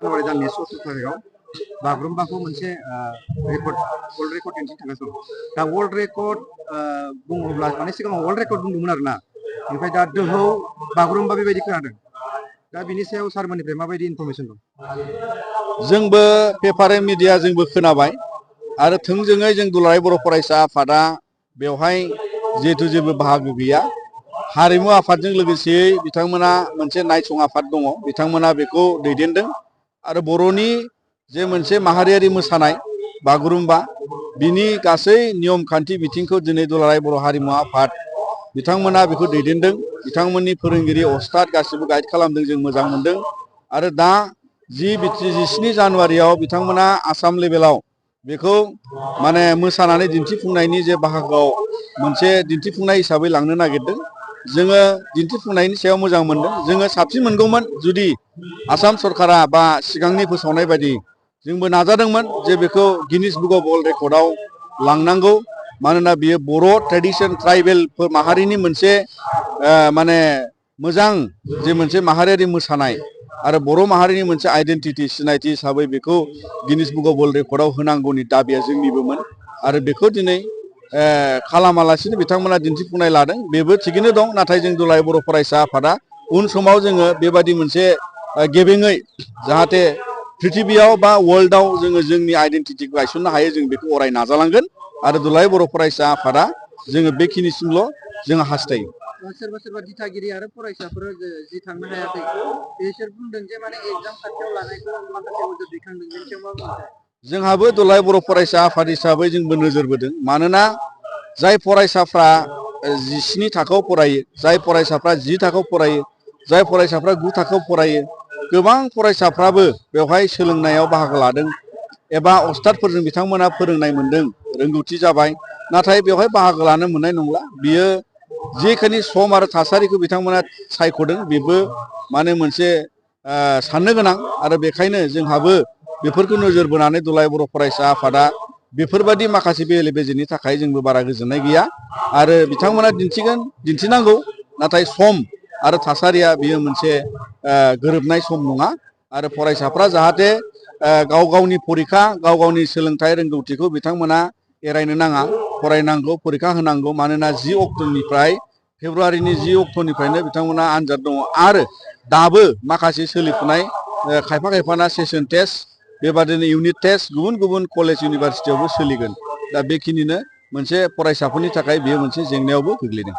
जानुवारि दाननि 14 थारिखआव बागुरुम्बाखौ मोनसे रेकर्ड वर्ल्ड रेकर्ड दिन्थिनो थांगासिनो दं। दा वर्ल्ड रेकर्ड बुङोब्ला माने सिगाङाव वर्ल्ड रेकर्ड बुंदोंमोन आरोना, ओमफ्राय दा दोहौ बागुरुम्बा बेबायदि खोनादों। दा बिनि सायाव सारमोननिफ्राय माबायदि इनफरमेसन दं? जोंबो पेपार मिडिया जोंबो खोनाबाय आरो थोंजोङै जों दुलाराय बर' फरायसा आफादा बेवहाय जिहेतु जेबो बाहागो गैया। हारिमु आफादजों लोगोसेयै बिथांमोना मोनसे नायसं आफाद दङ, बिथांमोना बेखौ दैदेनदों आरो बर'नि जे मोनसे माहारियारि मोसानाय बागुरुम्बा बिनि गासै नियम खान्थि बिथिंखौ दिनै दुलाराय बर' हारिमु आफाद बिथांमोना बेखौ दैदेनदों। बिथांमोननि फोरोंगिरि अस्ताद गासिबो गाइड खालामदों, जों मोजां मोनदों। आरो दा 17 जानुवारियाव बिथांमोना आसाम लेभेलाव बेखौ माने मोसानानै दिन्थिफुंनायनि जे बाहागोआव मोनसे दिन्थिफुंनाय हिसाबै लांनो नागिरदों। जोङो दिन्थिफुंनायनि सायाव मोजां मोनदों। जोङो साबसिन मोनगौमोन जुदि आसाम सरकारा बा सिगांनि फोसावनाय बायदि जोंबो नाजादोंमोन जे बेखौ गिनिस बुक अफ वर्ल्ड रेकर्डआव लांनांगौ। मानोना बियो बर' ट्रेडिशन ट्राइबेल माहारिनि मोनसे माने मोजां जे मोनसे माहारियारि मोसानाय आरो बर' माहारिनि मोनसे आइडेन्टिटि सिनायथि हिसाबै बेखौ गिनिस बुक अफ वर्ल्ड रेकर्डआव होनांगौनि दाबिया जोंनिबोमोन। आरो बेखौ दिनै खालामालासिनो बिथांमोना दिन्थिफुंनाय लादों, बेबो थिगैनो दं। नाथाय जों दुलाराय बर' फरायसा आफादा उन समाव जोङो बेबादि मोनसे गेबेङै जाहाथे प्रिथिबियाव बा वर्ल्डआव जोङो जोंनि आइडेन्टिटिखौ गायसननो हायो, जों बेखौ अराय नाजालांगोन। आरो दुलाराय बर' फरायसा आफादा जोङो बेखिनिसिमल' जोङो हास्थायो। सोरबा दिथागिरि आरो फरायसाफोर जि थांनो हायाखै बिसोर बुंदों जे माने एग्जाम खाथियाव लानायखौ माखासे नोजोर दैखांदों, बेनि सायाव मा बुंदों? जोंहाबो दुलाराय बर' फरायसा आफाद हिसाबै जोंबो नोजोर बोदों। मानोना जाय फरायसाफ्रा 17 थाखोआव फरायो, जाय फरायसाफ्रा 10 थाखोआव फरायो, जाय फरायसाफ्रा 9 थाखोआव फरायो, गोबां फरायसाफ्राबो बेवहाय सोलोंनायाव बाहागो लादों एबा अस्तादफोरजों बिथांमोना फोरोंनाय मोनदों, रोंगौथि जाबाय। नाथाय बेवहाय बाहागो लानो मोननाय नंला। बियो जिखिनि सम आरो थासारिखौ बिथांमोना सायख'दों बेबो माने मोनसे साननो गोनां। आरो बेखायनो जोंहाबो बेफोरखौ नोजोर बोनानै दुलाराय बर' फरायसा आफादा बेफोरबायदि माखासे बेले बेजेनि थाखाय जोंबो बारा गोजोननाय गैया। आरो बिथांमोना दिन्थिगोन, दिन्थिनांगौ, नाथाय सम आरो थासारिया बियो मोनसे गोरोबनाय सम नङा। आरो फरायसाफ्रा जाहाथे गाव गावनि फरिखा, गाव गावनि सोलोंथाइ रोंगौथिखौ बिथांमोना एरायनो नाङा, फरायनांगौ, फरिखा होनांगौ। मानोना 10 अक्ट'निफ्राय फेब्रुवारिनि 10 अक्ट'निफ्रायनो बिथांमोना आनजाद दङ आरो दाबो माखासे सोलिफुनाय खायफा खायफाना सेसन टेस्ट, बेबादिनो इउनिट टेस्ट गुबुन गुबुन कलेज इउनिभारसिटियावबो सोलिगोन। दा बेखिनिनो मोनसे फरायसाफोरनि थाखाय बेयो मोनसे जेंनायावबो गोग्लैदों।